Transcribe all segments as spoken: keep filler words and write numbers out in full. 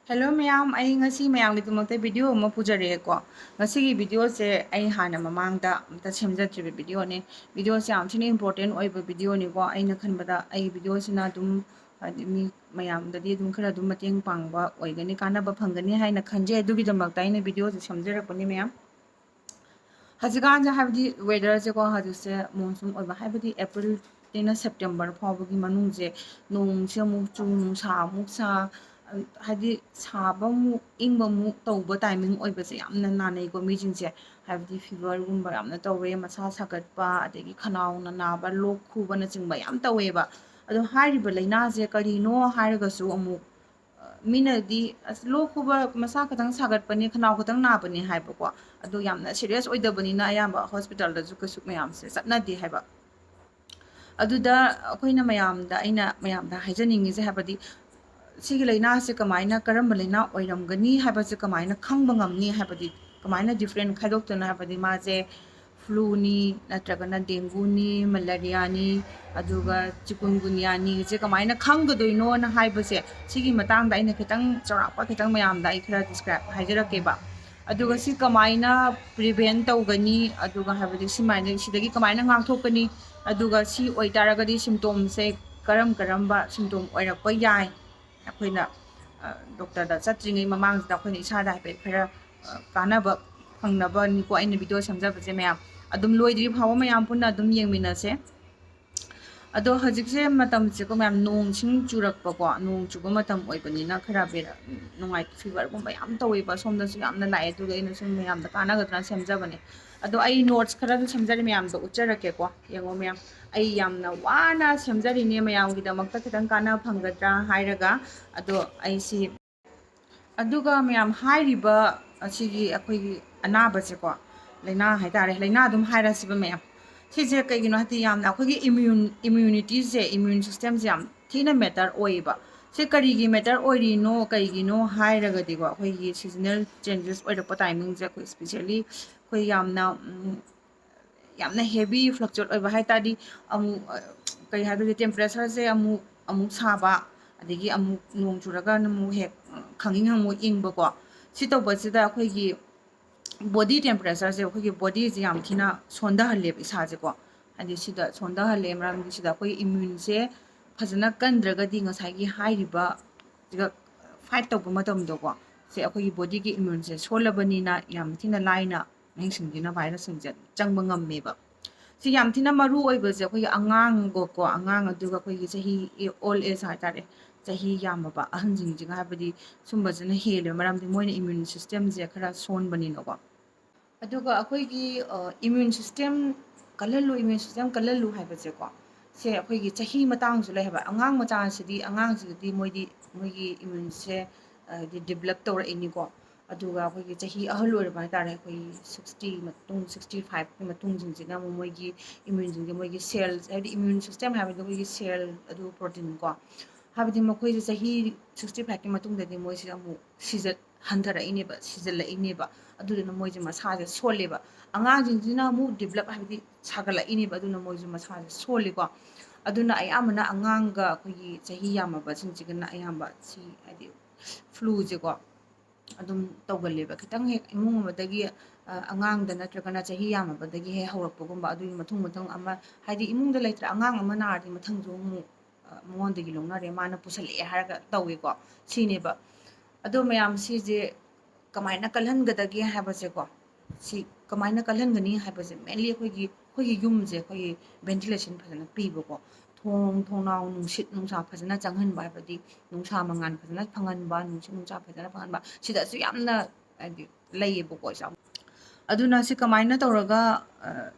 Hello ꯃꯌꯥꯝ, ꯑꯩ ꯉꯁꯤ ꯃꯌꯥꯝꯒꯤꯗꯃꯛꯇ video ꯑꯃ ꯄꯨꯖꯔꯛꯑꯦꯀꯣ꯫ ꯉꯁꯤꯒꯤ videoꯁꯦ ꯑꯩ ꯍꯥꯟꯅ ꯃꯃꯥꯡꯗ ꯑꯝꯇ ꯁꯦꯝꯖꯗ꯭ꯔꯤꯕ videoꯅꯦ꯫ Videoꯁꯦ ꯌꯥꯝ ꯊꯤꯅ important ꯑꯣꯏꯕ videoꯅꯤꯀꯣ꯫ ꯑꯩꯅ ꯈꯟꯕꯗ ꯑꯩꯒꯤ videoꯁꯤꯅ ꯑꯗꯨꯝ, ꯍꯥꯏꯗꯤ, ꯃꯤ ꯃꯌꯥꯝꯗꯗꯤ ꯑꯗꯨꯝ ꯈꯔ ꯑꯗꯨꯝ ꯃꯇꯦꯡ ꯄꯥꯡꯕ ꯑꯣꯏꯒꯅꯤ, ꯀꯥꯟꯅꯕ ꯐꯪꯒꯅꯤ ꯍꯥꯏꯅ ꯈꯟꯖꯩ꯫ ꯑꯗꯨꯒꯤꯗꯃꯛꯇ ꯑꯩꯅ videoꯁꯦ ꯁꯦꯝꯖꯔꯛꯄꯅꯤ ꯃꯌꯥꯝ꯫ ꯍꯧꯖꯤꯛꯀꯥꯟꯁꯦ, ꯍꯥꯏꯕꯗꯤ weatherꯁꯦꯀꯣ, ꯍꯧꯖꯤꯛꯁꯦ monsoon ꯑꯣꯏꯕ, ꯍꯥꯏꯕꯗꯤ Aprilꯗꯩꯅ September ꯐꯥꯎꯕꯒꯤ ꯃꯅꯨꯡꯁꯦ ꯅꯣꯡꯁꯦ ꯑꯃꯨꯛ ꯆꯨ, ꯅꯨꯡꯁꯥ ꯑꯃꯨꯛ ꯁꯥ, ꯍꯥꯏꯗꯤ ꯁꯥꯕ ꯑꯃꯨꯛ ꯏꯪꯕ ꯑꯃꯨꯛ ꯇꯧꯕ timing ꯑꯣꯏꯕꯁꯦ ꯌꯥꯝꯅ ꯅꯥꯅꯩꯀꯣ ꯃꯤꯁꯤꯡꯁꯦ꯫ ꯍꯥꯏꯕꯗꯤ feverꯒꯨꯝꯕ ꯌꯥꯝꯅ ꯇꯧꯋꯦ, ꯃꯁꯥ ꯁꯥꯒꯠꯄ, ꯑꯗꯒꯤ ꯈꯅꯥꯎꯅ ꯅꯥꯕ, ꯂꯣꯛ ꯈꯨꯕꯅꯆꯤꯡꯕ ꯌꯥꯝ ꯇꯧꯋꯦꯕ꯫ ꯑꯗꯣ ꯍꯥꯏꯔꯤꯕ ꯂꯥꯏꯅꯥꯁꯦ ꯀꯔꯤꯅꯣ ꯍꯥꯏꯔꯒꯁꯨ ꯑꯃꯨꯛ, ꯑ, ꯃꯤꯅꯗꯤ "ꯑꯁ, ꯂꯣꯛ ꯈꯨꯕ ꯃꯁꯥ ꯈꯛꯇꯪ ꯁꯥꯒꯠꯄꯅꯦ, ꯈꯅꯥꯎ ꯈꯛꯇꯪ ꯅꯥꯕꯅꯦ" ꯍꯥꯏꯕꯀꯣ꯫ ꯑꯗꯣ ꯌꯥꯝꯅ serious ꯑꯣꯏꯗꯕꯅꯤꯅ ꯑꯌꯥꯝꯕ hospitalꯗꯁꯨ ꯀꯩꯁꯨ ꯃꯌꯥꯝꯁꯦ ꯆꯠꯅꯗꯦ ꯍꯥꯏꯕ꯫ ꯑꯗꯨꯗ ꯑꯩꯈꯣꯏꯅ ꯃꯌꯥꯝꯗ, ꯑꯩꯅ ꯃꯌꯥꯝꯗ ꯍꯥꯏꯖꯅꯤꯡꯉꯤꯁꯦ, ꯍꯥꯏꯕꯗꯤ ꯁꯤꯒꯤ ꯂꯥꯏꯅꯥꯁꯦ ꯀꯃꯥꯏꯅ, ꯀꯔꯝꯕ ꯂꯥꯏꯅꯥ ꯑꯣꯏꯔꯝꯒꯅꯤ ꯍꯥꯏꯕꯁꯦ ꯀꯃꯥꯏꯅ ꯈꯪꯕ ꯉꯝꯅꯤ, ꯍꯥꯏꯕꯗꯤ ꯀꯃꯥꯏꯅ different ꯈꯥꯏꯗꯣꯛꯇꯣꯏꯅꯣ, ꯍꯥꯏꯕꯗꯤ ꯃꯥꯁꯦ fluꯅꯤ, ꯅꯠꯇ꯭ꯔꯒꯅ dengueꯅꯤ, malariaꯅꯤ, ꯑꯗꯨꯒ chikungunyaꯅꯤꯁꯦ ꯀꯃꯥꯏꯅ ꯈꯪꯒꯗꯣꯏꯅꯣꯅ ꯍꯥꯏꯕꯁꯦ, ꯁꯤꯒꯤ ꯃꯇꯥꯡꯗ ꯑꯩꯅ ꯈꯤꯇꯪ ꯆꯥꯎꯔꯥꯛꯄ ꯈꯤꯇꯪ ꯃꯌꯥꯝꯗ ꯑꯩ ꯈꯔ describe ꯍꯥꯏꯖꯔꯛꯀꯦꯕ꯫ ꯑꯗꯨꯒ ꯁꯤ ꯀꯃꯥꯏꯅ prevent ꯇꯧꯒꯅꯤ, ꯑꯗꯨꯒ ꯍꯥꯏꯕꯗꯤ ꯁꯨꯃꯥꯏꯅ ꯁꯤꯗꯒꯤ ꯀꯃꯥꯏꯅ ꯉꯥꯛꯊꯣꯛꯀꯅꯤ, ꯑꯗꯨꯒ ꯁꯤ ꯑꯣꯏꯇꯥꯔꯒꯗꯤ symptomꯁꯦ ꯀꯔꯝ ꯀꯔꯝꯕ symptom ꯑꯣꯏꯔꯛꯄ ꯌꯥꯏ, ꯑꯩꯈꯣꯏꯅ, ꯑ, doctorꯗ ꯆꯠꯇ꯭ꯔꯤꯉꯩ ꯃꯃꯥꯡꯁꯤꯗ ꯑꯩꯈꯣꯏꯅ ꯏꯁꯥꯗ ꯍꯥꯏꯐꯦꯠ ꯈꯔ, ꯑ, ꯀꯥꯟꯅꯕ ꯐꯪꯅꯕꯅꯤꯀꯣ ꯑꯩꯅ video ꯁꯦꯝꯖꯕꯁꯦ ꯃꯌꯥꯝ꯫ ꯑꯗꯨꯝ ꯂꯣꯏꯗ꯭ꯔꯤ ꯐꯥꯎꯕ ꯃꯌꯥꯝ ꯄꯨꯟꯅ ꯑꯗꯨꯝ ꯌꯦꯡꯃꯤꯟꯅꯁꯦ꯫ ꯑꯗꯣ ꯍꯧꯖꯤꯛꯁꯦ ꯃꯇꯝꯁꯦꯀꯣ ꯃꯌꯥꯝ, ꯅꯣꯡ ꯁꯤꯡ ꯆꯨꯔꯛꯄꯀꯣ, ꯅꯣꯡ ꯆꯨꯕ ꯃꯇꯝ ꯑꯣꯏꯕꯅꯤꯅ ꯈꯔ ꯕꯦꯔꯥ, ꯅꯨꯡꯉꯥꯏ-, feverꯒꯨꯝꯕ ꯌꯥꯝ ꯇꯧꯋꯦꯕ, ꯁꯣꯝꯗꯁꯨ ꯌꯥꯝꯅ ꯂꯥꯛꯑꯦ꯫ ꯑꯗꯨꯒ ꯑꯩꯅ ꯁꯨꯝ ꯃꯌꯥꯝꯗ ꯀꯥꯟꯅꯒꯗ꯭ꯔꯥ ꯁꯦꯝꯖꯕꯅꯦ꯫ ꯑꯗꯣ ꯑꯩ notes ꯈꯔꯁꯨ ꯁꯦꯝꯖꯔꯤ, ꯃꯌꯥꯝꯗ ꯎꯠꯆꯔꯛꯀꯦꯀꯣ꯫ ꯌꯦꯡꯉꯣ ꯃꯌꯥꯝ, ꯑꯩ ꯌꯥꯝꯅ ꯋꯥꯅ ꯁꯦꯝꯖꯔꯤꯅꯦ, ꯃꯌꯥꯝꯒꯤꯗꯃꯛꯇ ꯈꯤꯇꯪ ꯀꯥꯟꯅꯕ ꯐꯪꯒꯗ꯭ꯔꯥ ꯍꯥꯏꯔꯒ꯫ ꯑꯗꯣ ꯑꯩ ꯁꯤ, ꯑꯗꯨꯒ ꯃꯌꯥꯝ, ꯍꯥꯏꯔꯤꯕ ꯑꯁꯤꯒꯤ ꯑꯩꯈꯣꯏꯒꯤ ꯑꯅꯥꯕꯁꯦꯀꯣ, ꯂꯥꯏꯅꯥ ꯍꯥꯏꯇꯥꯔꯦ, ꯂꯥꯏꯅꯥ ꯑꯗꯨꯝ ꯍꯥꯏꯔꯁꯤꯕ ꯃꯌꯥꯝ, ꯁꯤꯁꯦ ꯀꯩꯒꯤꯅꯣ ꯍꯥꯏꯗꯤ ꯌꯥꯝꯅ ꯑꯩꯈꯣꯏꯒꯤ immune, immunityꯁꯦ, immune systemꯁꯦ ꯌꯥꯝ ꯊꯤꯅ matter ꯑꯣꯏꯌꯦꯕ꯫ ꯁꯤ ꯀꯔꯤꯒꯤ matter ꯑꯣꯏꯔꯤꯅꯣ, ꯀꯩꯒꯤꯅꯣ ꯍꯥꯏꯔꯒꯗꯤꯀꯣ, ꯑꯩꯈꯣꯏꯒꯤ seasonal changes ꯑꯣꯏꯔꯛꯄ timingꯁꯦ, ꯑꯩꯈꯣꯏ specially ꯑꯩꯈꯣꯏ ꯌꯥꯝꯅ, ꯎꯝ, ꯌꯥꯝꯅ heavy fluctuate ꯑꯣꯏꯕ ꯍꯥꯏ ꯇꯥꯔꯗꯤ, ꯑꯃꯨꯛ, ꯑ, ꯀꯩ ꯍꯥꯏꯗꯣꯏꯅꯣ, temperatureꯁꯦ ꯑꯃꯨꯛ, ꯑꯃꯨꯛ ꯁꯥꯕ, ꯑꯗꯒꯤ ꯑꯃꯨꯛ ꯅꯣꯡ ꯆꯨꯔꯒꯅ ꯑꯃꯨꯛ ꯍꯦꯛ, ꯑ, ꯈꯪꯏꯪ ꯑꯃꯨꯛ ꯏꯪꯕꯀꯣ꯫ ꯁꯤ ꯇꯧꯕꯁꯤꯗ ꯑꯩꯈꯣꯏꯒꯤ body temperatureꯁꯦ, ꯑꯩꯈꯣꯏꯒꯤ bodyꯁꯦ ꯌꯥꯝ ꯊꯤꯅ ꯁꯣꯟꯊꯍꯜꯂꯦꯕ ꯏꯁꯥꯁꯦꯀꯣ꯫ ꯍꯥꯏꯗꯤ ꯁꯤꯗ ꯁꯣꯟꯊꯍꯜꯂꯦ, ꯃꯔꯝꯗꯤ ꯁꯤꯗ ꯑꯩꯈꯣꯏꯒꯤ immuneꯁꯦ ꯐꯖꯅ ꯀꯟꯗ꯭ꯔꯒꯗꯤ ꯉꯁꯥꯏꯒꯤ ꯍꯥꯏꯔꯤꯕ ꯁꯤꯒ fight ꯇꯧꯕ ꯃꯇꯝꯗꯀꯣ, ꯁꯦ ꯑꯩꯈꯣꯏꯒꯤ bodyꯒꯤ immuneꯁꯦ ꯁꯣꯜꯂꯕꯅꯤꯅ ꯌꯥꯝ ꯊꯤꯅ ꯂꯥꯏꯅ ꯃꯍꯤꯛꯁꯤꯡꯁꯤꯅ virusꯁꯤꯡꯁꯦ ꯆꯪꯕ ꯉꯝꯃꯦꯕ꯫ ꯁꯤ ꯌꯥꯝ ꯊꯤꯅ ꯃꯔꯨ ꯑꯣꯏꯕꯁꯦ ꯑꯩꯈꯣꯏꯒꯤ ꯑꯉꯥꯡꯒꯀꯣ, ꯑꯉꯥꯡ ꯑꯗꯨꯒ ꯑꯩꯈꯣꯏꯒꯤ ꯆꯍꯤ old age ꯍꯥꯏꯇꯥꯔꯦ, ꯆꯍꯤ ꯌꯥꯝꯃꯕ ꯑꯍꯟꯁꯤꯡꯁꯤꯒ, ꯍꯥꯏꯕꯗꯤ ꯁꯨꯝꯕꯁꯤꯅ ꯍꯦꯜꯂꯦ, ꯃꯔꯝꯗꯤ ꯃꯣꯏꯅ immune systemꯁꯦ ꯈꯔ ꯁꯣꯟꯕꯅꯤꯅꯀꯣ꯫ ꯑꯗꯨꯒ ꯑꯩꯈꯣꯏꯒꯤ immune system ꯀꯜꯍꯜꯂꯨ, immune system ꯀꯜꯍꯜꯂꯨ ꯍꯥꯏꯕꯁꯦꯀꯣ, ꯁꯦ ꯑꯩꯈꯣꯏꯒꯤ ꯆꯍꯤ ꯃꯇꯥꯡꯁꯨ ꯂꯩ ꯍꯥꯏꯕ꯫ ꯑꯉꯥꯡ ꯃꯆꯥꯁꯤꯗꯤ, ꯑꯉꯥꯡꯁꯤꯗꯗꯤ ꯃꯣꯏꯗꯤ ꯃꯣꯏꯒꯤ immuneꯁꯦ ꯍꯥꯏꯗꯤ develop ꯇꯧꯔꯛꯏꯅꯤꯀꯣ꯫ ꯑꯗꯨꯒ ꯑꯩꯈꯣꯏꯒꯤ ꯆꯍꯤ ꯑꯍꯜ ꯑꯣꯏꯔꯕ ꯍꯥꯏꯇꯥꯔꯦ, ꯑꯩꯈꯣꯏꯒꯤ sixty ꯃꯇꯨꯡ, sixty fiveꯀꯤ ꯃꯇꯨꯡꯁꯤꯡꯁꯤꯅ ꯑꯃꯨꯛ ꯃꯣꯏꯒꯤ immuneꯁꯤꯡꯁꯦ, ꯃꯣꯏꯒꯤ cells, ꯍꯥꯏꯕꯗꯤ immune system ꯍꯥꯏꯕꯗꯤ ꯑꯩꯈꯣꯏꯒꯤ cell ꯑꯗꯨ proteinꯀꯣ, ꯍꯥꯏꯕꯗꯤ ꯃꯈꯣꯏꯁꯦ ꯆꯍꯤ sixty fiveꯀꯤ ꯃꯇꯨꯡꯗꯗꯤ ꯃꯣꯏꯁꯦ ꯑꯃꯨꯛ ꯁꯤꯖꯠ ꯍꯟꯊꯔꯛꯏꯅꯦꯕ, ꯁꯤꯖꯜꯂꯛꯏꯅꯦꯕ꯫ ꯑꯗꯨꯗꯨꯅ ꯃꯣꯏꯁꯦ ꯃꯁꯥꯁꯦ ꯁꯣꯜꯂꯦꯕ꯫ ꯑꯉꯥꯡꯁꯤꯡꯁꯤꯅ ꯑꯃꯨꯛ develop ꯍꯥꯏꯕꯗꯤ ꯁꯥꯒꯠꯂꯛꯏꯅꯦꯕ, ꯑꯗꯨꯅ ꯃꯣꯏꯁꯨ ꯃꯁꯥꯁꯦ ꯁꯣꯜꯂꯤꯀꯣ꯫ ꯑꯗꯨꯅ ꯑꯌꯥꯝꯕꯅ ꯑꯉꯥꯡꯒ ꯑꯩꯈꯣꯏꯒꯤ ꯆꯍꯤ ꯌꯥꯝꯃꯕꯁꯤꯡꯁꯤꯒꯅ ꯑꯌꯥꯝꯕ ꯁꯤ ꯍꯥꯏꯗꯤ fluꯁꯦꯀꯣ ꯑꯗꯨꯝ ꯇꯧꯒꯜꯂꯦꯕ꯫ ꯈꯤꯇꯪ ꯍꯦꯛ ꯏꯃꯨꯡ ꯑꯃꯗꯒꯤ, ꯑ, ꯑꯉꯥꯡꯗ ꯅꯠꯇ꯭ꯔꯒꯅ ꯆꯍꯤ ꯌꯥꯝꯃꯕꯗꯒꯤ ꯍꯦꯛ ꯍꯧꯔꯛꯄꯒꯨꯝꯕ, ꯑꯗꯨꯒꯤ ꯃꯊꯪ ꯃꯊꯪ ꯑꯃ, ꯍꯥꯏꯗꯤ ꯏꯃꯨꯡꯗ ꯂꯩꯇ꯭ꯔ ꯑꯉꯥꯡ ꯑꯃ ꯅꯥꯔꯗꯤ ꯃꯊꯪꯁꯨ ꯑꯃꯨꯛ, ꯑ, ꯃꯉꯣꯟꯗꯒꯤ ꯂꯧꯅꯔꯦ, ꯃꯥꯅ ꯄꯨꯁꯜꯂꯛꯑꯦ ꯍꯥꯏꯔꯒ ꯇꯧꯋꯦꯀꯣ, ꯁꯤꯅꯦꯕ꯫ ꯑꯗꯣ ꯃꯌꯥꯝ ꯁꯤꯁꯦ ꯀꯃꯥꯏꯅ ꯀꯜꯍꯟꯒꯗꯒꯦ ꯍꯥꯏꯕꯁꯦꯀꯣ, ꯁꯤ ꯀꯃꯥꯏꯅ ꯀꯜꯍꯟꯒꯅꯤ ꯍꯥꯏꯕꯁꯦ mainly ꯑꯩꯈꯣꯏꯒꯤ, ꯑꯩꯈꯣꯏꯒꯤ ꯌꯨꯝꯁꯦ ꯑꯩꯈꯣꯏꯒꯤ ventilation ꯐꯖꯅ ꯄꯤꯕꯀꯣ, ꯊꯣꯡ ꯊꯣꯡꯅꯥꯎ ꯅꯨꯡꯁꯤꯠ ꯅꯨꯡꯁꯥ ꯐꯖꯅ ꯆꯪꯍꯟꯕ, ꯍꯥꯏꯕꯗꯤ ꯅꯨꯡꯁꯥ ꯃꯉꯥꯜ ꯐꯖꯅ ꯐꯪꯍꯟꯕ, ꯅꯨꯡꯁꯤꯠ ꯅꯨꯡꯁꯥ ꯐꯖꯅ ꯐꯪꯍꯟꯕ, ꯁꯤꯗꯁꯨ ꯌꯥꯝꯅ ꯍꯥꯏꯗꯤ ꯂꯩꯌꯦꯕꯀꯣ ꯏꯆꯥ꯫ ꯑꯗꯨꯅ ꯁꯤ ꯀꯃꯥꯏꯅ ꯇꯧꯔꯒ, ꯑ,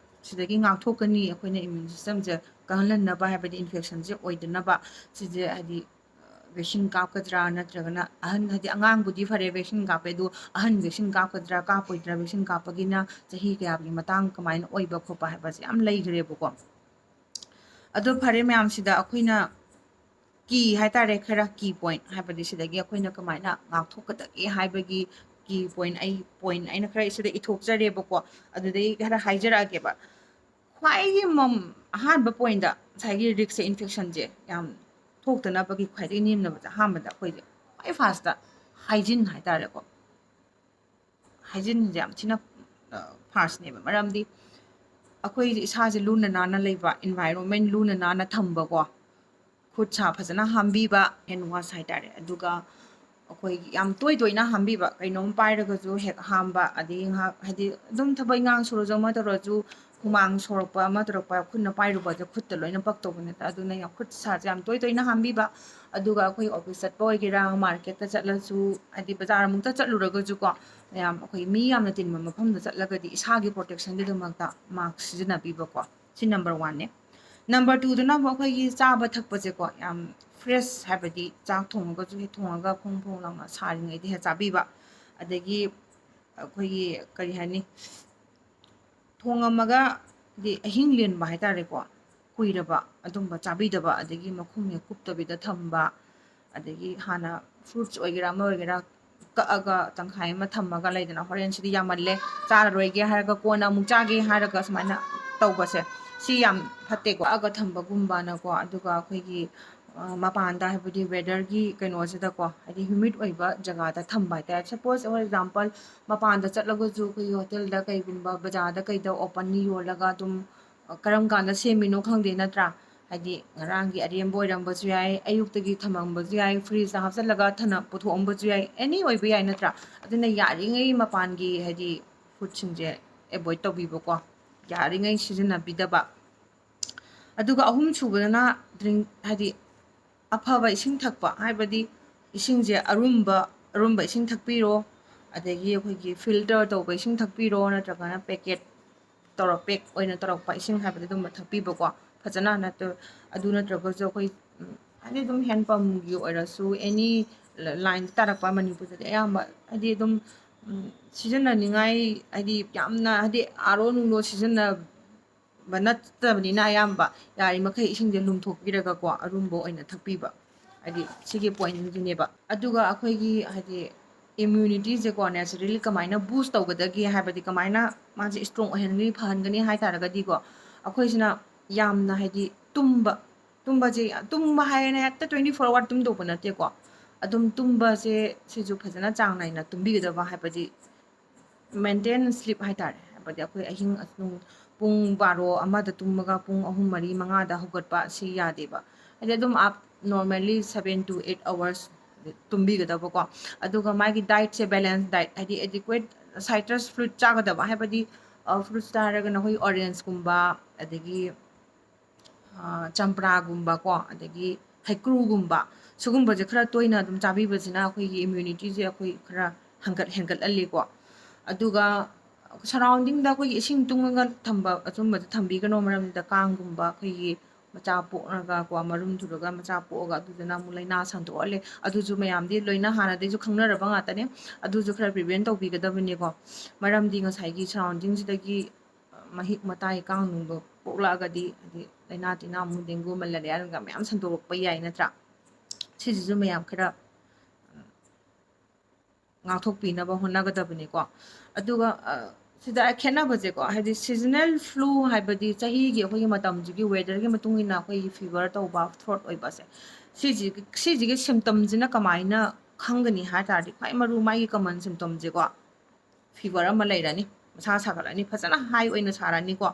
ꯁꯤꯗꯒꯤ ꯉꯥꯛꯊꯣꯛꯀꯅꯤ? ꯑꯩꯈꯣꯏꯅ immune systemꯁꯦ ꯀꯜꯍꯟꯅꯕ, ꯍꯥꯏꯕꯗꯤ infectionꯁꯦ ꯑꯣꯏꯗꯅꯕ, ꯁꯤꯁꯦ ꯍꯥꯏꯗꯤ, ꯑ, vaccine ꯀꯥꯞꯀꯗ꯭ꯔꯥ, ꯅꯠꯇ꯭ꯔꯒꯅ ꯑꯍꯟ, ꯍꯥꯏꯗꯤ ꯑꯉꯥꯡꯕꯨꯗꯤ ꯐꯔꯦ vaccine ꯀꯥꯞꯄꯦ, ꯑꯗꯨ ꯑꯍꯟ vaccine ꯀꯥꯞꯀꯗ꯭ꯔꯥ, ꯀꯥꯞꯄꯣꯏꯗ꯭ꯔꯥ, vaccine ꯀꯥꯞꯄꯒꯤꯅ ꯆꯍꯤ ꯀꯌꯥꯒꯤ ꯃꯇꯥꯡ ꯀꯃꯥꯏꯅ ꯑꯣꯏꯕ ꯈꯣꯠꯄ ꯍꯥꯏꯕꯁꯦ ꯌꯥꯝ ꯂꯩꯈ꯭ꯔꯦꯕꯀꯣ꯫ ꯑꯗꯣ ꯐꯔꯦ, ꯃꯌꯥꯝꯁꯤꯗ ꯑꯩꯈꯣꯏꯅ key ꯍꯥꯏꯇꯥꯔꯦ, ꯈꯔ key point, ꯍꯥꯏꯕꯗꯤ ꯁꯤꯗꯒꯤ ꯑꯩꯈꯣꯏꯅ ꯀꯃꯥꯏꯅ ꯉꯥꯛꯊꯣꯛꯀꯗꯒꯦ ꯍꯥꯏꯕꯒꯤ key point, ꯑꯩ point ꯑꯩꯅ ꯈꯔ ꯁꯤꯗ ꯏꯊꯣꯛꯆꯔꯦꯕꯀꯣ꯫ ꯑꯗꯨꯗꯩ ꯈꯔ ꯍꯥꯏꯖꯔꯛꯑꯒꯦꯕ꯫ ꯈ꯭ꯋꯥꯏꯒꯤ ꯃꯝ-, ꯑꯍꯥꯟꯕ pointꯇ ꯉꯁꯥꯏꯒꯤ riskꯁꯦ, infectionꯁꯦ ꯌꯥꯝ ꯊꯣꯛꯇꯅꯕꯒꯤ ꯈ꯭ꯋꯥꯏꯗꯒꯤ ꯅꯦꯝꯅꯕꯁꯦ, ꯑꯍꯥꯟꯕꯗ ꯑꯩꯈꯣꯏꯁꯦ ꯈ꯭ꯋꯥꯏ firstꯇ ꯍꯥꯏꯖꯤꯟ ꯍꯥꯏꯇꯥꯔꯦꯀꯣ꯫ ꯍꯥꯏꯖꯤꯟꯁꯦ ꯌꯥꯝ ꯊꯤꯅ ꯐꯥꯔꯁꯅꯦꯕ, ꯃꯔꯝꯗꯤ ꯑꯩꯈꯣꯏ ꯏꯁꯥꯁꯦ ꯂꯨꯅ ꯅꯥꯟꯅ ꯂꯩꯕ, ꯏꯟꯚꯥꯏꯔꯣꯟꯃꯦꯟ ꯂꯨꯅ ꯅꯥꯟꯅ ꯊꯝꯕꯀꯣ, ꯈꯨꯠ ꯁꯥ ꯐꯖꯅ ꯍꯥꯝꯕꯤꯕ, ꯍꯦꯟ ꯋꯥꯁ ꯍꯥꯏꯇꯥꯔꯦ꯫ ꯑꯗꯨꯒ ꯑꯩꯈꯣꯏꯒꯤ ꯌꯥꯝ ꯇꯣꯏ ꯇꯣꯏꯅ ꯍꯥꯝꯕꯤꯕ, ꯀꯩꯅꯣꯝ ꯄꯥꯏꯔꯒꯁꯨ ꯍꯦꯛ ꯍꯥꯝꯕ, ꯑꯗꯒꯤ ꯉꯥꯏꯍꯥꯛ ꯍꯥꯏꯗꯤ ꯑꯗꯨꯝ ꯊꯕꯛ ꯏꯪꯈꯥꯡ ꯁꯨꯔꯁꯨ ꯑꯃ ꯇꯧꯔꯁꯨ ꯍꯨꯃꯥꯡ ꯁꯧꯔꯛꯄ ꯑꯃ ꯇꯧꯔꯛꯄ, ꯈꯨꯠꯅ ꯄꯥꯏꯔꯨꯕꯁꯦ ꯈꯨꯠꯇ ꯂꯣꯏꯅ ꯄꯛꯇꯧꯕ ꯅꯠꯇꯦ꯫ ꯑꯗꯨꯅ ꯌꯥꯝ ꯈꯨꯠ ꯁꯥꯁꯦ ꯌꯥꯝ ꯇꯣꯏ ꯇꯣꯏꯅ ꯍꯥꯝꯕꯤꯕ꯫ ꯑꯗꯨꯒ ꯑꯩꯈꯣꯏ ꯑꯣꯐꯤꯁ ꯆꯠꯄ ꯑꯣꯏꯒꯦꯔꯥ, ꯃꯥꯔꯀꯦꯠꯇ ꯆꯠꯂꯁꯨ, ꯍꯥꯏꯗꯤ ꯕꯖꯥꯔꯃꯨꯛꯇ ꯆꯠꯂꯨꯔꯒꯁꯨꯀꯣ, ꯃꯌꯥꯝ ꯑꯩꯈꯣꯏ ꯃꯤ ꯌꯥꯝꯅ ꯇꯤꯟꯕ ꯃꯐꯝꯗ ꯆꯠꯂꯒꯗꯤ ꯏꯁꯥꯒꯤ ꯄ꯭ꯔꯣꯇꯦꯛꯁꯟꯒꯤꯗꯃꯛꯇ ꯃꯥꯛꯁ ꯁꯤꯖꯤꯟꯅꯕꯤꯕꯀꯣ꯫ ꯁꯤ ꯅꯝꯕꯔ ꯋꯥꯟꯅꯦ꯫ ꯅꯝꯕꯔ ꯇꯨꯗꯨꯅ ꯑꯃꯨꯛ ꯑꯩꯈꯣꯏꯒꯤ ꯆꯥꯕ ꯊꯛꯄꯁꯦꯀꯣ, ꯌꯥꯝ ꯐ꯭ꯔꯦꯁ, ꯍꯥꯏꯕꯗꯤ ꯆꯥꯛ ꯊꯣꯡꯉꯒꯁꯨ ꯍꯦꯛ ꯊꯣꯡꯉꯒ ꯐꯣꯡ ꯐꯣꯡ ꯂꯥꯎꯅ ꯁꯥꯔꯤꯉꯩꯗ ꯍꯦꯛ ꯆꯥꯕꯤꯕ꯫ ꯑꯗꯒꯤ ꯑꯩꯈꯣꯏꯒꯤ ꯀꯔꯤ ꯍꯥꯏꯅꯤ, ꯊꯣꯡꯉꯝꯃꯒ ꯍꯥꯏꯗꯤ ꯑꯍꯤꯡ ꯂꯦꯟꯕ ꯍꯥꯏꯇꯥꯔꯦꯀꯣ, ꯀꯨꯏꯔꯕ ꯑꯗꯨꯝꯕ ꯆꯥꯕꯤꯗꯕ, ꯑꯗꯒꯤ ꯃꯈꯨꯝ ꯍꯦꯛ ꯀꯨꯞꯇꯕꯤꯗ ꯊꯝꯕ, ꯑꯗꯒꯤ ꯍꯥꯟꯅ ꯐ꯭ꯔꯨꯠꯁ ꯑꯣꯏꯒꯦꯔꯥ ꯑꯃ ꯑꯣꯏꯒꯦꯔꯥ ꯀꯛꯑꯒ ꯇꯪꯈꯥꯏ ꯑꯃ ꯊꯝꯃꯒ, ꯂꯩꯗꯅ, ꯍꯣꯔꯦꯟ ꯁꯤꯗꯤ ꯌꯥꯝꯃꯜꯂꯦ, ꯆꯥꯔꯔꯣꯏꯒꯦ ꯍꯥꯏꯔꯒ ꯀꯣꯟꯅ ꯑꯃꯨꯛ ꯆꯥꯒꯦ ꯍꯥꯏꯔꯒ ꯁꯨꯃꯥꯏꯅ ꯇꯧꯕꯁꯦ, ꯁꯤ ꯌꯥꯝ ꯐꯠꯇꯦꯀꯣ꯫ ꯀꯛꯑꯒ ꯊꯝꯕꯒꯨꯝꯕꯅꯀꯣ꯫ ꯑꯗꯨꯒ ꯑꯩꯈꯣꯏꯒꯤ, ꯑ, ꯃꯄꯥꯟꯗ, ꯍꯥꯏꯕꯗꯤ ꯋꯦꯗꯔꯒꯤ ꯀꯩꯅꯣꯁꯤꯗꯀꯣ, ꯍꯥꯏꯗꯤ ꯍ꯭ꯌꯨꯃꯤꯠ ꯑꯣꯏꯕ ꯖꯒꯥꯗ ꯊꯝꯕ ꯍꯥꯏꯇꯥꯔꯦ꯫ ꯁꯄꯣꯁ, ꯐꯣꯔ ꯑꯦꯛꯖꯥꯝꯄꯜ, ꯃꯄꯥꯟꯗ ꯆꯠꯂꯒꯁꯨ ꯑꯩꯈꯣꯏꯒꯤ ꯍꯣꯇꯦꯜꯗ ꯀꯩꯒꯨꯝꯕ, ꯕꯖꯥꯔꯗ ꯀꯩꯗ ꯑꯣꯄꯟꯂꯤ ꯌꯣꯜꯂꯒ ꯑꯗꯨꯝ, ꯑ, ꯀꯔꯝ ꯀꯥꯟꯗ ꯁꯦꯝꯃꯤꯅꯣ ꯈꯪꯗꯦ, ꯅꯠꯇ꯭ꯔꯥ? ꯍꯥꯏꯗꯤ ꯉꯔꯥꯡꯒꯤ ꯑꯔꯦꯝꯕ ꯑꯣꯏꯔꯝꯕꯁꯨ ꯌꯥꯏ, ꯑꯌꯨꯛꯇꯒꯤ ꯊꯝꯃꯝꯕꯁꯨ ꯌꯥꯏ, ꯐ꯭ꯔꯤꯖꯇ ꯍꯥꯞꯆꯜꯂꯒ ꯊꯅ-, ꯄꯨꯊꯣꯛꯑꯝꯕꯁꯨ ꯌꯥꯏ, ꯑꯦꯅꯤ ꯑꯣꯏꯕ ꯌꯥꯏ, ꯅꯠꯇ꯭ꯔꯥ? ꯑꯗꯨꯅ ꯌꯥꯔꯤꯉꯩ ꯃꯄꯥꯟꯒꯤ, ꯍꯥꯏꯗꯤ, ꯐꯨꯗꯁꯤꯡꯁꯦ ꯑꯦꯚꯣꯏꯗ ꯇꯧꯕꯤꯕꯀꯣ, ꯌꯥꯔꯤꯉꯩ ꯁꯤꯖꯤꯟꯅꯕꯤꯗꯕ꯫ ꯑꯗꯨꯒ ꯑꯍꯨꯝ ꯁꯨꯕꯗꯅ ꯗ꯭ꯔꯤꯡ, ꯍꯥꯏꯗꯤ ꯑꯐꯕ ꯏꯁꯤꯡ ꯊꯛꯄ, ꯍꯥꯏꯕꯗꯤ ꯏꯁꯤꯡꯁꯦ ꯑꯔꯨꯝꯕ, ꯑꯔꯨꯝꯕ ꯏꯁꯤꯡ ꯊꯛꯄꯤꯔꯣ, ꯑꯗꯒꯤ ꯑꯩꯈꯣꯏꯒꯤ ꯐꯤꯜꯇꯔ ꯇꯧꯕ ꯏꯁꯤꯡ ꯊꯛꯄꯤꯔꯣ, ꯅꯠꯇ꯭ꯔꯒꯅ ꯄꯦꯀꯦꯠ ꯇꯧꯔ, ꯄꯦꯛ ꯑꯣꯏꯅ ꯇꯧꯔꯛꯄ ꯏꯁꯤꯡ ꯍꯥꯏꯕꯗꯤ ꯑꯗꯨꯝꯕ ꯊꯛꯄꯤꯕꯀꯣ꯫ ꯐꯖꯅ ꯅꯠꯇ-, ꯑꯗꯨ ꯅꯠꯇ꯭ꯔꯒꯁꯨ ꯑꯩꯈꯣꯏ, ꯎꯝ, ꯍꯥꯏꯗꯤ ꯑꯗꯨꯝ ꯍꯦꯟ ꯄꯝꯒꯤ ꯑꯣꯏꯔꯁꯨ, ꯑꯦꯅꯤ ꯂꯥꯏꯟꯗ ꯇꯥꯔꯛꯄ ꯃꯅꯤꯄꯨꯔꯗꯗꯤ ꯑꯌꯥꯝꯕ ꯍꯥꯏꯗꯤ ꯑꯗꯨꯝ, ꯎꯝ, ꯁꯤꯖꯤꯟꯅꯅꯤꯡꯉꯥꯏ, ꯍꯥꯏꯗꯤ ꯌꯥꯝꯅ, ꯍꯥꯏꯗꯤ ꯑꯥꯔ ꯑꯣ ꯅꯨꯡꯂꯣ ꯁꯤꯖꯤꯟꯅꯕ ꯅꯠꯇꯕꯅꯤꯅ, ꯑꯌꯥꯝꯕ ꯌꯥꯔꯤꯃꯈꯩ ꯏꯁꯤꯡꯁꯦ ꯂꯨꯝꯊꯣꯛꯄꯤꯔꯒꯀꯣ, ꯑꯔꯨꯝꯕ ꯑꯣꯏꯅ ꯊꯛꯄꯤꯕ, ꯍꯥꯏꯗꯤ ꯁꯤꯒꯤ ꯄꯣꯏꯟꯁꯤꯅꯦꯕ꯫ ꯑꯗꯨꯒ ꯑꯩꯈꯣꯏꯒꯤ ꯍꯥꯏꯗꯤ ꯏꯝꯃ꯭ꯌꯨꯅꯤꯇꯤꯁꯦꯀꯣ, ꯅꯦꯆꯔꯦꯂꯤ ꯀꯃꯥꯏꯅ ꯕꯨꯁ ꯇꯧꯒꯗꯒꯦ, ꯍꯥꯏꯕꯗꯤ ꯀꯃꯥꯏꯅ ꯃꯥꯁꯦ ꯏꯁꯇ꯭ꯔꯣꯡ ꯑꯣꯏꯍꯟꯒꯅꯤ, ꯐꯍꯟꯒꯅꯤ ꯍꯥꯏ ꯇꯥꯔꯒꯗꯤꯀꯣ, ꯑꯩꯈꯣꯏꯁꯤꯅ ꯌꯥꯝꯅ ꯍꯥꯏꯗꯤ ꯇꯨꯝꯕ, ꯇꯨꯝꯕꯁꯦ, ꯇꯨꯝꯕ ꯍꯥꯏꯔꯦꯅ ꯍꯦꯛꯇ ꯇ꯭ꯋꯦꯟꯇꯤ ꯐꯣꯔ ꯑꯋꯥꯔ ꯇꯨꯝꯗꯧꯕ ꯅꯠꯇꯦꯀꯣ꯫ ꯑꯗꯨꯝ ꯇꯨꯝꯕꯁꯦ ꯁꯤꯁꯨ ꯐꯖꯅ ꯆꯥꯡ ꯅꯥꯏꯅ ꯇꯨꯝꯕꯤꯒꯗꯕ, ꯍꯥꯏꯕꯗꯤ ꯃꯦꯟꯇꯦꯟ ꯁ꯭ꯂꯤꯞ ꯍꯥꯏꯇꯥꯔꯦ꯫ ꯍꯥꯏꯕꯗꯤ ꯑꯩꯈꯣꯏ ꯑꯍꯤꯡ ꯑꯗꯨꯝ ꯄꯨꯡ ꯕꯥꯔꯣ ꯑꯃꯗ ꯇꯨꯝꯃꯒ ꯄꯨꯡ ꯑꯍꯨꯝ, ꯃꯔꯤ, ꯃꯉꯥꯗ ꯍꯧꯒꯠꯄ ꯁꯤ ꯌꯥꯗꯦꯕ꯫ ꯍꯥꯏꯗꯤ ꯑꯗꯨꯝ up normally seven to eight hours ꯇꯨꯝꯕꯤꯒꯗꯕꯀꯣ꯫ ꯑꯗꯨꯒ ꯃꯥꯒꯤ ꯗꯥꯏꯠꯁꯦ ꯕꯦꯂꯦꯟꯁ ꯗꯥꯏꯠ, ꯍꯥꯏꯗꯤ adequate citrus fruit ꯆꯥꯒꯗꯕ, ꯍꯥꯏꯕꯗꯤ ꯐ꯭ꯔꯨꯠꯁꯇ ꯍꯥꯏꯔꯒꯅ ꯑꯩꯈꯣꯏ ꯑꯣꯔꯦꯟꯖꯀꯨꯝꯕ, ꯑꯗꯒꯤ ꯆꯝꯄ꯭ꯔꯥꯒꯨꯝꯕꯀꯣ, ꯑꯗꯒꯤ ꯍꯩꯀ꯭ꯔꯨꯒꯨꯝꯕ, ꯁꯤꯒꯨꯝꯕꯁꯦ ꯈꯔ ꯇꯣꯏꯅ ꯑꯗꯨꯝ ꯆꯥꯕꯤꯕꯁꯤꯅ ꯑꯩꯈꯣꯏꯒꯤ ꯏꯝꯌꯨꯅꯤꯇꯤꯁꯦ ꯑꯩꯈꯣꯏ ꯈꯔ ꯍꯦꯟꯒꯠ ꯍꯦꯟꯒꯠꯍꯜꯂꯤꯀꯣ꯫ ꯑꯗꯨꯒ ꯁꯔꯥꯎꯟꯗꯤꯡꯗ ꯑꯩꯈꯣꯏꯒꯤ ꯏꯁꯤꯡ ꯇꯨꯡꯉꯒ ꯊꯝꯕ ꯑꯆꯨꯝꯕꯗ ꯊꯝꯕꯤꯒꯅꯣ, ꯃꯔꯝꯗ ꯀꯥꯡꯒꯨꯝꯕ ꯑꯩꯈꯣꯏꯒꯤ ꯃꯆꯥ ꯄꯣꯛꯂꯒꯀꯣ, ꯃꯔꯨꯝ ꯊꯨꯔꯒ ꯃꯆꯥ ꯄꯣꯛꯑꯒ ꯑꯗꯨꯗꯨꯅ ꯑꯃꯨꯛ ꯂꯥꯏꯅꯥ ꯁꯟꯗꯣꯛꯍꯜꯂꯦ꯫ ꯑꯗꯨꯁꯨ ꯃꯌꯥꯝꯗꯤ ꯂꯣꯏꯅ ꯍꯥꯟꯅꯗꯩꯁꯨ ꯈꯪꯅꯔꯕ ꯉꯥꯛꯇꯅꯦ꯫ ꯑꯗꯨꯁꯨ ꯈꯔ ꯄ꯭ꯔꯤꯚꯦꯟ ꯇꯧꯕꯤꯒꯗꯕꯅꯤꯀꯣ꯫ ꯃꯔꯝꯗꯤ ꯉꯁꯥꯏꯒꯤ ꯁꯔꯥꯎꯟꯗꯤꯡꯁꯤꯗꯒꯤ ꯃꯍꯤꯛ ꯃꯇꯥꯏ ꯀꯥꯡꯅꯨꯡꯗꯣ ꯄꯣꯛꯂꯛꯑꯒꯗꯤ, ꯍꯥꯏꯗꯤ ꯂꯥꯏꯅꯥ ꯇꯤꯟꯅꯥ ꯑꯃꯨꯛ ꯗꯦꯡꯒꯨ ꯃꯂꯦꯔꯤꯌꯥꯒ ꯃꯌꯥꯝ ꯁꯟꯗꯣꯔꯛꯄ ꯌꯥꯏ, ꯅꯠꯇ꯭ꯔꯥ? ꯁꯤꯁꯤꯁꯨ ꯃꯌꯥꯝ ꯈꯔ ꯉꯥꯛꯊꯣꯛꯄꯤꯅꯕ ꯍꯣꯠꯅꯒꯗꯕꯅꯤꯀꯣ꯫ ꯑꯗꯨꯒ ꯁꯤꯗ ꯈꯦꯠꯅꯕꯁꯦꯀꯣ, ꯍꯥꯏꯗꯤ ꯁꯤꯖꯅꯦꯜ ꯐ꯭ꯂꯨ ꯍꯥꯏꯕꯗꯤ ꯆꯍꯤꯒꯤ ꯑꯩꯈꯣꯏꯒꯤ ꯃꯇꯝꯁꯤꯒꯤ ꯋꯦꯗꯔꯒꯤ ꯃꯇꯨꯡ ꯏꯟꯅ ꯑꯩꯈꯣꯏꯒꯤ ꯐꯤꯚꯔ ꯇꯧꯕ, ꯊ꯭ꯔꯣꯠ ꯑꯣꯏꯕꯁꯦ, ꯁꯤꯁꯤꯒꯤ ꯁꯤꯁꯤꯒꯤ ꯁꯤꯝꯇꯝꯁꯤꯅ ꯀꯃꯥꯏꯅ ꯈꯪꯒꯅꯤ ꯍꯥꯏ ꯇꯥꯔꯗꯤ, ꯈ꯭ꯋꯥꯏ ꯃꯔꯨ ꯃꯥꯒꯤ ꯀꯃꯟ ꯁꯤꯝꯇꯝꯁꯦꯀꯣ, ꯐꯤꯚꯔ ꯑꯃ ꯂꯩꯔꯅꯤ, ꯃꯁꯥ ꯁꯥꯒꯠꯂꯅꯤ, ꯐꯖꯅ ꯍꯥꯏ ꯑꯣꯏꯅ ꯁꯥꯔꯅꯤꯀꯣ꯫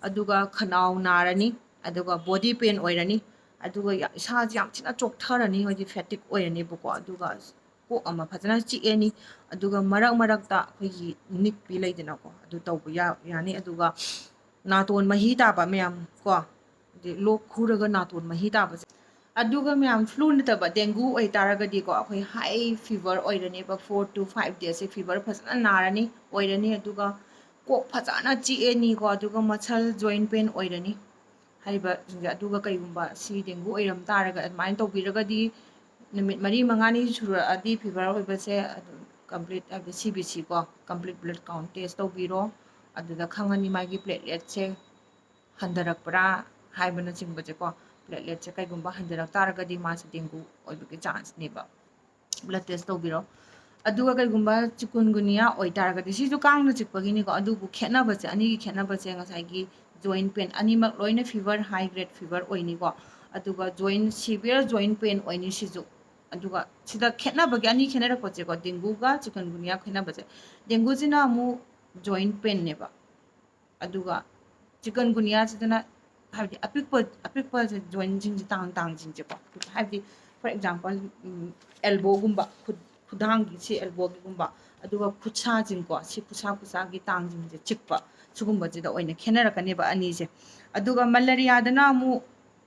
ꯑꯗꯨꯒ ꯈꯅꯥꯎ ꯅꯥꯔꯅꯤ, ꯑꯗꯨꯒ ꯕꯣꯗꯤ ꯄꯦꯟ ꯑꯣꯏꯔꯅꯤ, ꯑꯗꯨꯒ ꯌꯥꯝ, ꯏꯁꯥꯁꯦ ꯌꯥꯝ ꯊꯤꯅ ꯆꯣꯛꯊꯔꯅꯤ, ꯍꯥꯏꯗꯤ ꯐꯦꯇꯤꯛ ꯑꯣꯏꯔꯅꯦꯕꯀꯣ꯫ ꯑꯗꯨꯒ ꯀꯣꯛ ꯑꯃ ꯐꯖꯅ ꯆꯤꯛꯑꯅꯤ, ꯑꯗꯨꯒ ꯃꯔꯛ ꯃꯔꯛꯇ ꯑꯩꯈꯣꯏꯒꯤ ꯅꯤꯛꯄꯤ ꯂꯩꯗꯅꯀꯣ, ꯑꯗꯨ ꯇꯧꯕ ꯌꯥ-, ꯌꯥꯅꯤ꯫ ꯑꯗꯨꯒ ꯅꯥꯇꯣꯟ ꯃꯍꯤ ꯇꯥꯕ ꯃꯌꯥꯝ ꯀꯣ, ꯑꯗꯩ ꯂꯣꯛ ꯈꯨꯔꯒ ꯅꯥꯇꯣꯟ ꯃꯍꯤ ꯇꯥꯕꯁꯦ꯫ ꯑꯗꯨꯒ ꯃꯌꯥꯝ ꯐ꯭ꯂꯨ ꯅꯠꯇꯕ ꯗꯦꯡꯒꯨ ꯑꯣꯏꯇꯥꯔꯒꯗꯤꯀꯣ, ꯑꯩꯈꯣꯏ ꯍꯥꯏ ꯐꯤꯚꯔ ꯑꯣꯏꯔꯅꯦꯕ, ꯐꯣꯔ ꯇꯨ ꯐꯥꯏꯚ ꯗꯦꯁꯁꯦ ꯐꯤꯚꯔ ꯐꯖꯅ ꯅꯥꯔꯅꯤ, ꯑꯣꯏꯔꯅꯤ꯫ ꯑꯗꯨꯒ ꯀꯣꯛ ꯐꯖꯅ ꯆꯤꯛꯑꯅꯤꯀꯣ, ꯑꯗꯨꯒ ꯃꯁꯜ ꯖꯣꯏꯟ ꯄꯦꯟ ꯑꯣꯏꯔꯅꯤ ꯍꯥꯏꯔꯤꯕꯁꯤꯡꯁꯦ꯫ ꯑꯗꯨꯒ ꯀꯩꯒꯨꯝꯕ ꯁꯤ ꯗꯦꯡꯒꯨ ꯑꯣꯏꯔꯝ ꯇꯥꯔꯒ, ꯑꯗꯨꯃꯥꯏꯅ ꯇꯧꯕꯤꯔꯒꯗꯤ ꯅꯨꯃꯤꯠ ꯃꯔꯤ ꯃꯉꯥꯅꯤ ꯁꯨꯔꯛꯑꯗꯤ ꯐꯤꯚꯔ ꯑꯣꯏꯕꯁꯦ ꯑꯗꯨꯝ ꯀꯝꯄ꯭ꯂꯤꯠ, ꯍꯥꯏꯕꯗꯤ ꯁꯤ ꯕꯤ ꯁꯤ ꯀꯣ, ꯀꯝꯄ꯭ꯂꯤꯠ ꯕ꯭ꯂꯗ ꯀꯥꯎꯟ ꯇꯦꯁ ꯇꯧꯕꯤꯔꯣ꯫ ꯑꯗꯨꯗ ꯈꯪꯉꯅꯤ ꯃꯥꯒꯤ ꯄ꯭ꯂꯦꯠꯂꯦꯠꯁꯦ ꯍꯟꯊꯔꯛꯄ꯭ꯔꯥ ꯍꯥꯏꯕꯅꯆꯤꯡꯕꯁꯦꯀꯣ꯫ ꯄ꯭ꯂꯦꯠꯂꯦꯠꯁꯦ ꯀꯩꯒꯨꯝꯕ ꯍꯟꯊꯔꯛ ꯇꯥꯔꯒꯗꯤ ꯃꯥꯁꯦ ꯗꯦꯡꯒꯨ ꯑꯣꯏꯕꯒꯤ ꯆꯥꯟꯁꯅꯦꯕ꯫ ꯕ꯭ꯂꯗ ꯇꯦꯁ ꯇꯧꯕꯤꯔꯣ꯫ ꯑꯗꯨꯒ ꯀꯩꯒꯨꯝꯕ ꯆꯤꯀꯨꯟꯒꯨꯅꯤꯌꯥ ꯑꯣꯏꯇꯥꯔꯒꯗꯤ, ꯁꯤꯁꯨ ꯀꯥꯡꯅ ꯆꯤꯛꯄꯒꯤꯅꯤꯀꯣ, ꯑꯗꯨꯕꯨ ꯈꯦꯠꯅꯕꯁꯦ, ꯑꯅꯤꯒꯤ ꯈꯦꯠꯅꯕꯁꯦ ꯉꯁꯥꯏꯒꯤ ꯖꯣꯏꯟ ꯄꯦꯟ, ꯑꯅꯤꯃꯛ ꯂꯣꯏꯅ ꯐꯤꯚꯔ, ꯍꯥꯏ ꯒ꯭ꯔꯦꯗ ꯐꯤꯚꯔ ꯑꯣꯏꯅꯤꯀꯣ꯫ ꯑꯗꯨꯒ ꯖꯣꯏꯟ, ꯁꯤꯚꯤꯌꯔ ꯖꯣꯏꯟ ꯄꯦꯟ ꯑꯣꯏꯅꯤ ꯁꯤꯁꯨ꯫ ꯑꯗꯨꯒ ꯁꯤꯗ ꯈꯦꯠꯅꯕꯒꯤ, ꯑꯅꯤ ꯈꯦꯠꯅꯔꯛꯄꯁꯦꯀꯣ, dengueꯒ chikungunya ꯈꯦꯠꯅꯕꯁꯦ, dengueꯁꯤꯅ ꯑꯃꯨꯛ joint painꯅꯦꯕ, ꯑꯗꯨꯒ chikungunyaꯁꯤꯗꯅ ꯍꯥꯏꯕꯗꯤ ꯑꯄꯤꯛꯄ ꯑꯄꯤꯛꯄꯁꯦ, jointꯁꯤꯡꯁꯦ, ꯇꯥꯡ ꯇꯥꯡꯁꯤꯡꯁꯦꯀꯣ, ꯍꯥꯏꯕꯗꯤ for example, elbowꯒꯨꯝꯕ, ꯈꯨꯠ ꯈꯨꯗꯥꯡꯒꯤ ꯁꯤ elbowꯒꯤꯒꯨꯝꯕ, ꯑꯗꯨꯒ ꯈꯨꯠꯁꯥꯁꯤꯡꯀꯣ, ꯁꯤ ꯈꯨꯠꯁꯥ ꯈꯨꯠꯁꯥꯒꯤ ꯇꯥꯡꯁꯤꯡꯁꯦ ꯆꯤꯛꯄ, ꯁꯤꯒꯨꯝꯕꯁꯤꯗ ꯑꯣꯏꯅ ꯈꯦꯠꯅꯔꯛꯀꯅꯦꯕ ꯑꯅꯤꯁꯦ꯫ ꯑꯗꯨꯒ malariaꯗꯅ ꯑꯃꯨꯛ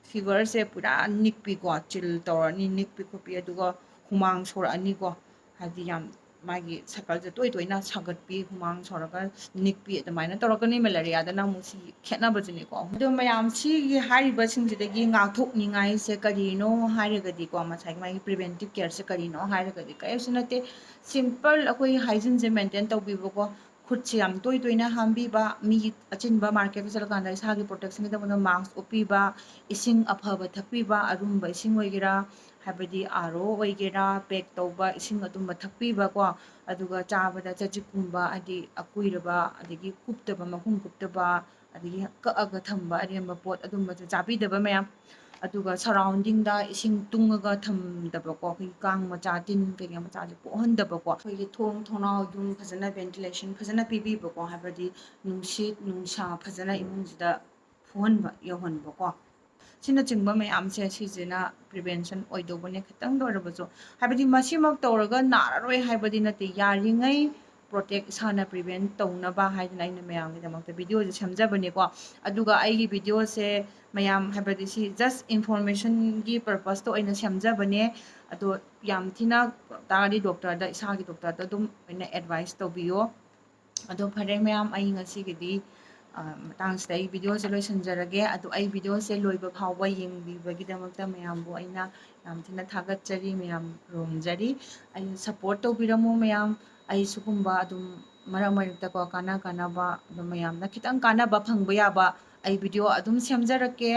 feverꯁꯦ ꯄꯨꯔꯥ ꯅꯤꯛꯄꯤꯀꯣ, chill ꯇꯧꯔꯅꯤ, ꯅꯤꯛꯄꯤ ꯈꯣꯠꯄꯤ, ꯑꯗꯨꯒ ꯍꯨꯃꯥꯡ ꯁꯧꯔꯛꯑꯅꯤꯀꯣ, ꯍꯥꯏꯗꯤ ꯌꯥꯝ ꯃꯥꯒꯤ cycleꯁꯦ ꯇꯣꯏ ꯇꯣꯏꯅ ꯁꯥꯒꯠꯄꯤ, ꯍꯨꯃꯥꯡ ꯁꯧꯔꯒ ꯅꯤꯛꯄꯤ, ꯑꯗꯨꯃꯥꯏꯅ ꯇꯧꯔꯛꯀꯅꯤ꯫ malariaꯗꯅ ꯑꯃꯨꯛ ꯁꯤ ꯈꯦꯠꯅꯕꯁꯤꯅꯤꯀꯣ꯫ ꯑꯗꯣ ꯃꯌꯥꯝ ꯁꯤꯒꯤ ꯍꯥꯏꯔꯤꯕꯁꯤꯡꯁꯤꯗꯒꯤ ꯉꯥꯛꯊꯣꯛꯅꯤꯡꯉꯥꯏꯁꯦ ꯀꯔꯤꯅꯣ ꯍꯥꯏꯔꯒꯗꯤꯀꯣ, ꯉꯁꯥꯏꯒꯤ ꯃꯥꯒꯤ preventive careꯁꯦ ꯀꯔꯤꯅꯣ ꯍꯥꯏꯔꯒꯗꯤ, ꯀꯔꯤꯁꯨ ꯅꯠꯇꯦ, simple ꯑꯩꯈꯣꯏ hygieneꯁꯦ maintain ꯇꯧꯕꯤꯕꯀꯣ, ꯈꯨꯠꯁꯦ ꯌꯥꯝ ꯇꯣꯏ ꯇꯣꯏꯅ ꯍꯥꯝꯕꯤꯕ, ꯃꯤꯒꯤ ꯑꯆꯤꯟꯕ marketꯇ ꯆꯠꯂꯀꯥꯟꯗ ꯏꯁꯥꯒꯤ protectionꯒꯤꯗꯃꯛꯇ mask ꯎꯞꯄꯤꯕ, ꯏꯁꯤꯡ ꯑꯐꯕ ꯊꯛꯄꯤꯕ, ꯑꯔꯨꯝꯕ ꯏꯁꯤꯡ ꯑꯣꯏꯒꯦꯔꯥ, ꯍꯥꯏꯕꯗꯤ RO ꯑꯣꯏꯒꯦꯔꯥ, pack ꯇꯧꯕ ꯏꯁꯤꯡ ꯑꯗꯨꯝꯕ ꯊꯛꯄꯤꯕꯀꯣ, ꯑꯗꯨꯒ ꯆꯥꯕꯗ ꯆꯖꯤꯛꯀꯨꯝꯕ, ꯍꯥꯏꯗꯤ ꯑꯀꯨꯏꯔꯕ, ꯑꯗꯒꯤ ꯀꯨꯞꯇꯕ, ꯃꯈꯨꯝ ꯀꯨꯞꯇꯕ, ꯑꯗꯒꯤ ꯀꯛꯑꯒ ꯊꯝꯕ ꯑꯔꯦꯝꯕ ꯄꯣꯠ, ꯑꯗꯨꯝꯕꯁꯨ ꯆꯥꯕꯤꯗꯕ ꯃꯌꯥꯝ꯫ ꯑꯗꯨꯒ surroundingꯗ ꯏꯁꯤꯡ ꯇꯨꯡꯉꯒ ꯊꯝꯗꯕꯀꯣ, ꯑꯩꯈꯣꯏꯒꯤ ꯀꯥꯡ ꯃꯆꯥ, ꯇꯤꯟ ꯀꯩꯀꯥ ꯃꯆꯥꯁꯦ ꯄꯣꯛꯍꯟꯗꯕꯀꯣ, ꯑꯩꯈꯣꯏꯒꯤ ꯊꯣꯡ ꯊꯣꯡꯅꯥꯎ ꯌꯨꯝ ꯐꯖꯅ ventilation ꯐꯖꯅ ꯄꯤꯕꯤꯕꯀꯣ, ꯍꯥꯏꯕꯗꯤ ꯅꯨꯡꯁꯤꯠ ꯅꯨꯡꯁꯥ ꯐꯖꯅ ꯏꯃꯨꯡꯁꯤꯗ ꯐꯨꯍꯟꯕ, ꯌꯧꯍꯟꯕꯀꯣ꯫ ꯁꯤꯅꯆꯤꯡꯕ ꯃꯌꯥꯝꯁꯦ ꯁꯤꯁꯤꯅ prevention ꯑꯣꯏꯗꯧꯕꯅꯦ ꯈꯤꯇꯪꯗ ꯑꯣꯏꯔꯕꯁꯨ꯫ ꯍꯥꯏꯕꯗꯤ ꯃꯁꯤꯃꯛ ꯇꯧꯔꯒ ꯅꯥꯔꯔꯣꯏ ꯍꯥꯏꯕꯗꯤ ꯅꯠꯇꯦ, ꯌꯥꯔꯤꯉꯩ protect, ꯏꯁꯥꯅ prevent ꯇꯧꯅꯕ ꯍꯥꯏꯗꯅ ꯑꯩꯅ ꯃꯌꯥꯝꯒꯤꯗꯃꯛꯇ videoꯁꯦ ꯁꯦꯝꯖꯕꯅꯦꯀꯣ꯫ ꯑꯗꯨꯒ ꯑꯩꯒꯤ videoꯁꯦ ꯃꯌꯥꯝ, ꯍꯥꯏꯕꯗꯤ ꯁꯤ just informationꯒꯤ purposeꯇ ꯑꯣꯏꯅ ꯁꯦꯝꯖꯕꯅꯦ꯫ ꯑꯗꯣ ꯌꯥꯝ ꯊꯤꯅ ꯇꯥꯔꯗꯤ doctorꯗ, ꯏꯁꯥꯒꯤ doctorꯗ ꯑꯗꯨꯝ ꯑꯣꯏꯅ advice ꯇꯧꯕꯤꯌꯣ꯫ ꯑꯗꯣ ꯐꯔꯦ ꯃꯌꯥꯝ, ꯑꯩ ꯉꯁꯤꯒꯤꯗꯤ, ꯑ, ꯃꯇꯥꯡꯁꯤꯗ ꯑꯩ videoꯁꯦ ꯂꯣꯏꯁꯤꯟꯖꯔꯒꯦ꯫ ꯑꯗꯣ ꯑꯩ videoꯁꯦ ꯂꯣꯏꯕ ꯐꯥꯎꯕ ꯌꯦꯡꯕꯤꯕꯒꯤꯗꯃꯛꯇ ꯃꯌꯥꯝꯕꯨ ꯑꯩꯅ ꯌꯥꯝ ꯊꯤꯅ ꯊꯥꯒꯠꯆꯔꯤ, ꯃꯌꯥꯝ ꯈꯨꯔꯨꯝꯖꯔꯤ꯫ ꯑꯩ support ꯇꯧꯕꯤꯔꯝꯃꯣ ꯃꯌꯥꯝ꯫ ꯑꯩ ꯁꯤꯒꯨꯝꯕ ꯑꯗꯨꯝ ꯃꯔꯛ ꯃꯔꯛꯇꯀꯣ, ꯀꯥꯟꯅ ꯀꯥꯟꯅꯕ, ꯑꯗꯨꯝ ꯃꯌꯥꯝꯅ ꯈꯤꯇꯪ ꯀꯥꯟꯅꯕ ꯐꯪꯕ ꯌꯥꯕ ꯑꯩ video ꯑꯗꯨꯝ ꯁꯦꯝꯖꯔꯛꯀꯦ꯫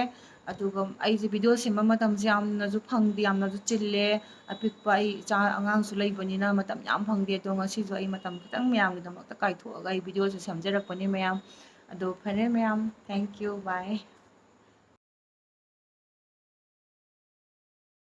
ꯑꯗꯨꯒ ꯑꯩꯁꯦ video ꯁꯦꯝꯕ ꯃꯇꯝꯁꯦ ꯌꯥꯝꯅꯁꯨ ꯐꯪꯗꯦ, ꯌꯥꯝꯅꯁꯨ ꯆꯤꯜꯂꯦ꯫ ꯑꯄꯤꯛꯄ ꯑꯩ ꯏꯆꯥ ꯑꯉꯥꯡꯁꯨ ꯂꯩꯕꯅꯤꯅ ꯃꯇꯝ ꯌꯥꯝ ꯐꯪꯗꯦ꯫ ꯑꯗꯣ ꯉꯁꯤꯁꯨ ꯑꯩ ꯃꯇꯝ ꯈꯤꯇꯪ ꯃꯌꯥꯝꯒꯤꯗꯃꯛꯇ ꯀꯥꯏꯊꯣꯛꯑꯒ ꯑꯩ videoꯁꯦ ꯁꯦꯝꯖꯔꯛꯄꯅꯦ ꯃꯌꯥꯝ꯫ ꯑꯗꯣ ꯐꯔꯦ ꯃꯌꯥꯝ, thank you, bye꯫